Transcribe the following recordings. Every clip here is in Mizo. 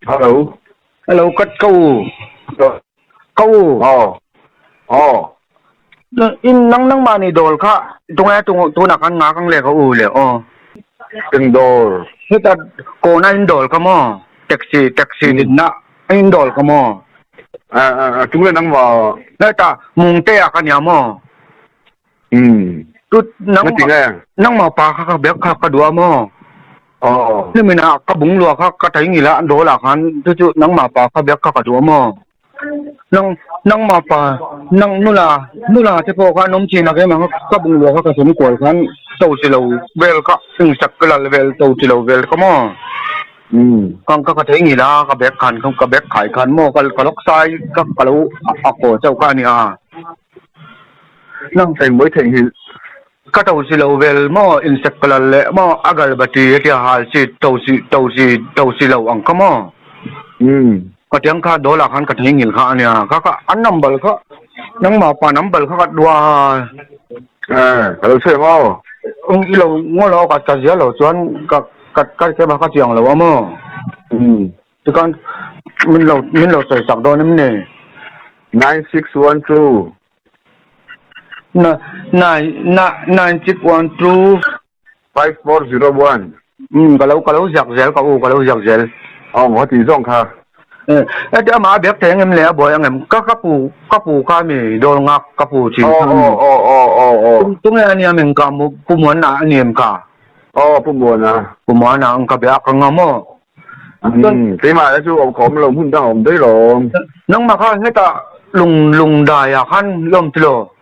Hello. Hello ka ka u. Ka u. Aw. Aw. In nang nang mah ni dawr kha tunge tung tunah khan nga kang le ka u le aw. Eng dawr? Heta kawna in dawr kha maw? Taxi taxi dinna in dawr kha maw? A tunge nang ma? Heta mungte ah ka nia maw? Um. Tu nang nangmah pa kha ka biak kha ka duh a maw? Aw. Nimin ah ka bung lua kha ka thei ngil a an dawl ah khan cucu nangmah pa kha biak kha ka duh a maw? Nang nangmah pa nang nula nula te pawh kha an awm thin a keimah kha ka bung lua kha ka sem kual khan to chi lo vel kha ingsak ka lal vel to chi lo vel kha maw? Kang kha ka thei ngil a ka bag khan ka bag khai khan maw ka ka lawk sai ka ka lo a kaw chauh kha a nia. Nang Eng mawi theihnghilh. Ka to si lo vel maw insect ka lal leh maw a galbati hetia hal si to si to si to si lo ang kha maw. Ka tiang kha dawl ah khan ka theihnghilh kha ania kha kha an number kha nangmah pa number kha ka dua Eh ka lo sawi maw. I lo ngaw lo ka ka zia lo chuan ka ka ka keimah ka chiang lo a maw. Tikhan min lo min lo sawi sak dawn em ni? 9612. Na nine na 9612. 5401. Umm ka lo ka lo ziak zel ka u ka lo ziak zel. Aw maw tih zawng kha. Eh heti amah a biak thei ang em le a buai ang em ka ka pu ka pu kha mi dawl ngak ka pu thin kha mi. Aw aw aw aw aw. Tunge a nia meng ka pu Muana a ni em ka? Aw pu Muana. Pu Muana ang ka biak ang a maw? Keimah te chu ka awm lo hmun dang a awm daih lo. Nangmah kha hetah lung lung daiah khan i awm ti lo?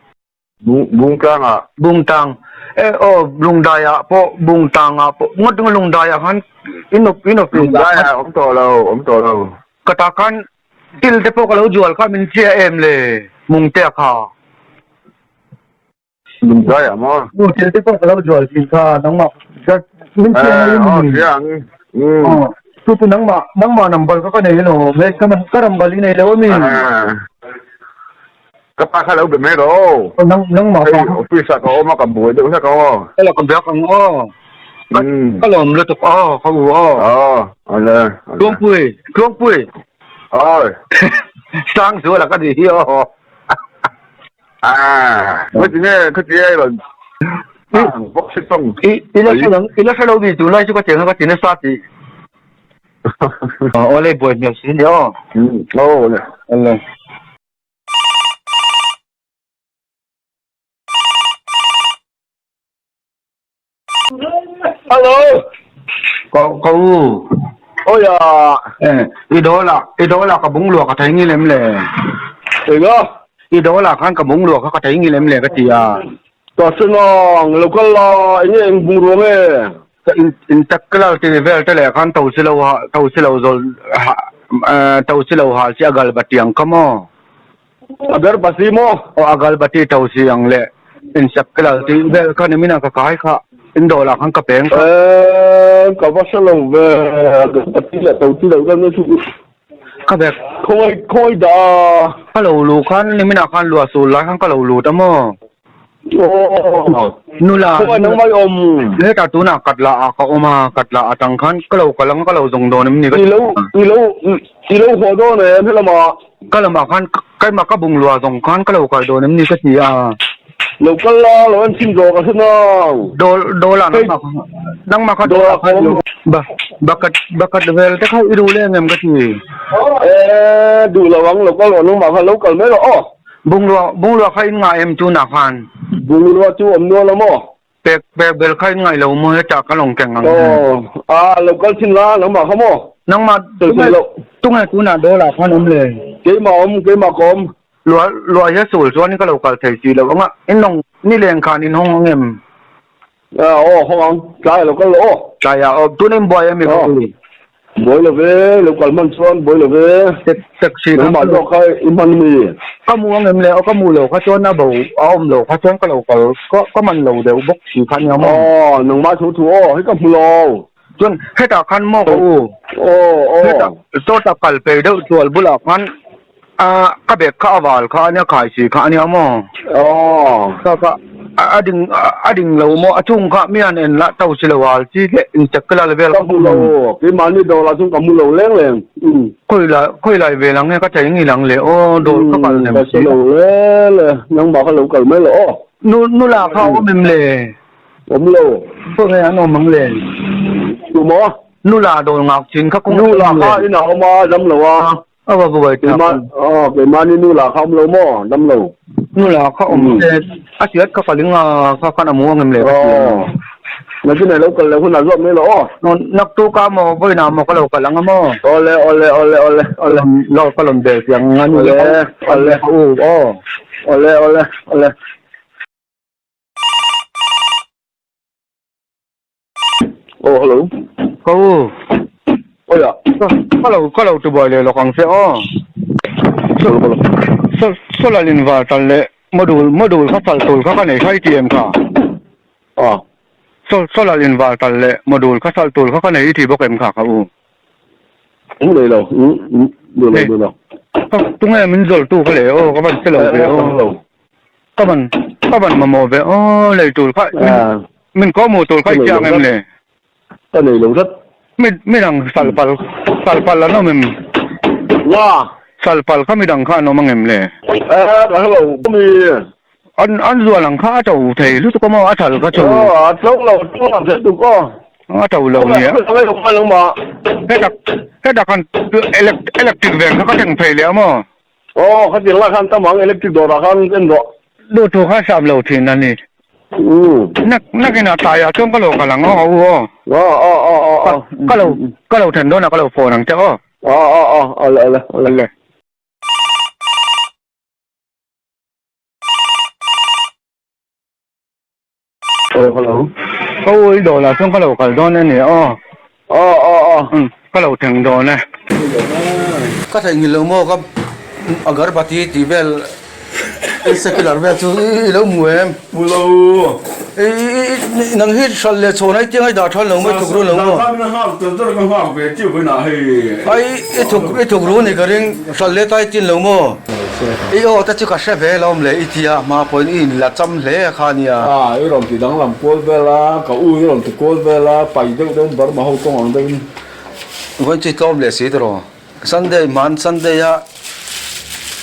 Bungtlang ah. Bungtlang. E aw lung daiah pawh bungtlang ah pawh ngawt ringa lung daiah khan in awp in awp Lung daiah awm tawh lo awm tawh lo. Ka ta khan til te pawh ka lo zual kha min hria em le mungtea kha. Lungdai ah maw? Nu thil te pawh ka lo zual thin kha nangmah min hria mai Aw hria ang. Aw chu chu nangmah nangmah number kha ka nei elo me ka ka number i nei lo ami? Ka pa kha lo be mai rawh. Nang nangmah pa. Hei office ah ka awm a ka buai deuh hlek ang aw. Ela ka biak ang aw. Ka lawm lutuk aw ka u aw. Aw ale. Tluangpui Tluangpui. Oi. Sangzuala ka ni hi aw. Ah, khati nge khati nge rawn ang bawk si tawng. I i la hre lo i la hre lo mi tunlai chu ka tiang ka ti nasa tih. Aw le buai hmel si ni aw. Aw le. Aw le. Hello. Ka ka u. Oi a. Eh, i dawla i dawla ka bung lua ka thei ngil em le? Enga? I dawla khan ka bung lua kha ka thei ngil em le ka ti a. Ka hrenang lo kal la enge eng bung ruang e? Ka in in tak kal ti vel te le khan to si lo ha to si lo zol ha to si lo ha si agal batiang ka maw. A ber pasi maw? Aw a gal bati to si ang le in sak kal ti vel kha ni mina ka kai kha in dawlah khan ka peng kha. Eh ka va hre lo ve a gal bati leh to ti lo deuh na chu. Ka bek. Khawi khawi dah. Ka lo lu khan ni mina khan luah sul lai khan ka lo lut a maw? Nula Khawngaih nang mai awm. Hetah tunah Katla ah ka awm a, Katla atang khan ka lo kal ang ka lo zawng dawn em ni ka ti a. I lo i lo haw dawn em helamah? Ka lamah khan keimah ka bunglua zawng khan ka lo kal dawn em ni ka ti a. Lo kal la, lo en chhin zawk a hre nang. Dawl dawlah nangmah nangmah kha dawlah khan bucket bucket vel te kha i duh leh em ka ti. E duh lo ang lo kal rawh nangmah kha lo kal mai rawh aw. Bungrua bungrua kha in ngah em tunah khan? Bungrua chu awm nual a maw? Pek pek bel kha in ngaih lo maw hetah ka lawng keng ang. Aw a lo kal thin la nangmah kha maw? Nangmah tunge tunge tunah dawlah khan awm le? Keimah awm keimah ka awm. Lua lua hi a sul chuan in ka lo kal thei si lo anga in lawng nileng khan in hawng ang em? Aw hawng ang, tlai a lo kal lo aw. Tlai ah aw, tuna in buai ami ka ti. Buai lo ve, lo kal hman chuan buai lo ve. Taxi Nangmah zawk kha i hman ami? Ka mu ang em le aw, ka mu lo kha chuan a bo a awm lo kha chuan ka lo kal ka man lo deuh bawk si kha nia maw. Aw, nangmah thu thu aw, hei ka hmu lo. Chuan hetah khan maw ka u? Aw aw. Hetah sawtah kal phei deuh chual bulah khan ka bag kha a val kha ania khai si kha ania maw. Aw. Ka ka. A ding a ding lo maw a chung kha mi han en lah to si lo a chi leh inchek ka lal vel ka hmu lo keimahni dawr ah chuan ka hmu lo leng leng khawi lai khawi lai vel ang nge ka thei ngil ang le aw dawr ka kal nem ka hre lo le le nangmah kha lo kal mai lo aw nu nula kha awm em le awm lo khawi nge an awm ang le tu maw nula dawr ngak chin kha kawng nula kha inah awm a dam lo a A va buai tak. Keimah aw keimahni nu lah kha awm lo maw dam lo. Nu lah kha awm se a hriat kha paling a kha khan a mu ang em le ka ti a. Aw nakin lo kal leh hunah zawk mai lo aw. Naktuk a maw vawiinah maw ka lo kal ang a maw. Awle awle awle awle awle. Lo ka rawn bel chiang ang a nu le awle ka u aw. Awle awle awle. Aw hello. Ka u. Awi ah. Ka lo ka lo tibuai leh lawk ang che aw. Solar inverter leh module module kha sal tul kha ka nei khai ti em kha. Ah. Solar inverter leh module kha sal tul kha ka nei i ti bawk em kha ka u. Eng nei lo nei lo nei lo. Tunge min zawl tu kha le aw ka van che lo ve aw. Ka van ka van mamawh ve aw lei tur kha min kawh hmuh tur kha i chiang em le? Ka nei lo zat. Mi midang salpal salpal an awm em? Nga. Salpal kha midang kha an awm ang em le? Eh ka hre lo mi. An an zual ang kha a to thei lutuk a maw a thal kha chu. Aw a to lo to lo thei tuk aw. A to lo nia. Heta heta khan electric veng kha ka thleng phei leh a maw? Aw, khatiang lai khan tam ang electric dawrah khan en rawh. Duh thu kha sam lo thin a ni. Nak nakin a tlaiah chuan ka lo kal ang aw u aw. Aw aw aw aw aw. Ka lo ka lo then dawn a ka lo phone ang che aw. Aw aw aw awle awle awle. Awle. Aw hello. Ka u i dawlah chuan ka lo kal dawn a ni aw. Aw aw aw. Umm ka lo thleng dawn e. Ka theihnghilh lo maw ka agarbati tih vel secular vel chu i lo hmu em? Hmu lo. I nang hi hral leh chhawn ai tiang ai dah than lo maw i thuk ru lo maw? Dah than ka nghak tel tel ka nghak ve chiu vawiinah hei. Ai i thuk i thuk ru ni ka ring hral leh tai tin lo maw? I aw te chu ka hre ve lo awm le i tia hma pawhin i inla cham hle a kha nia. A i rawn ti danglam kual vel a, ka u i rawn ti kual vel a, pai deuh deuhin Burma ho tawng ang deuhin. Vawiin chu i tlawm leh si tiraw? Sunday hman Sunday a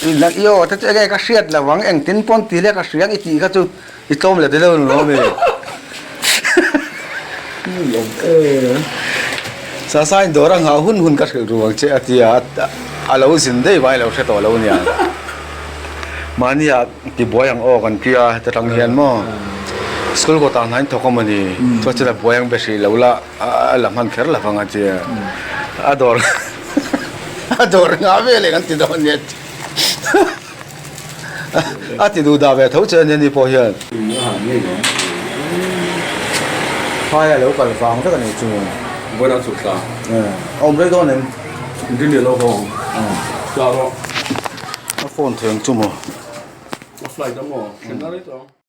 i aw te chu enge ka hriat lo ang engtin pawn ti leh ka hria ang i tih kha chu i tlawm leh deuh lo ami? Sasa in dawr a nghah hun hun ka hrilh ru ang che a ti a, a lo zin daih vai lo hre tawh lo nia. Mahnia tibuai ang aw kan ti a heta tang hian maw school kawtah hna in thawk a mawni chuan chuan a buai ang be hrih lo la a la hman kher lo vang a ti a, a dawr a dawr nghah vel eng an ti dawn nia a ti duh dah ve tho che ania ni pawh hian. Phai a lo kal vang vek a nih chu. Vawiin a chhuk ta. A awm rei dawn em? Engtin nge lo haw ang? Tla rawh. A phone thei ang chu maw? A flight a maw? Thlen na rei tawh ang.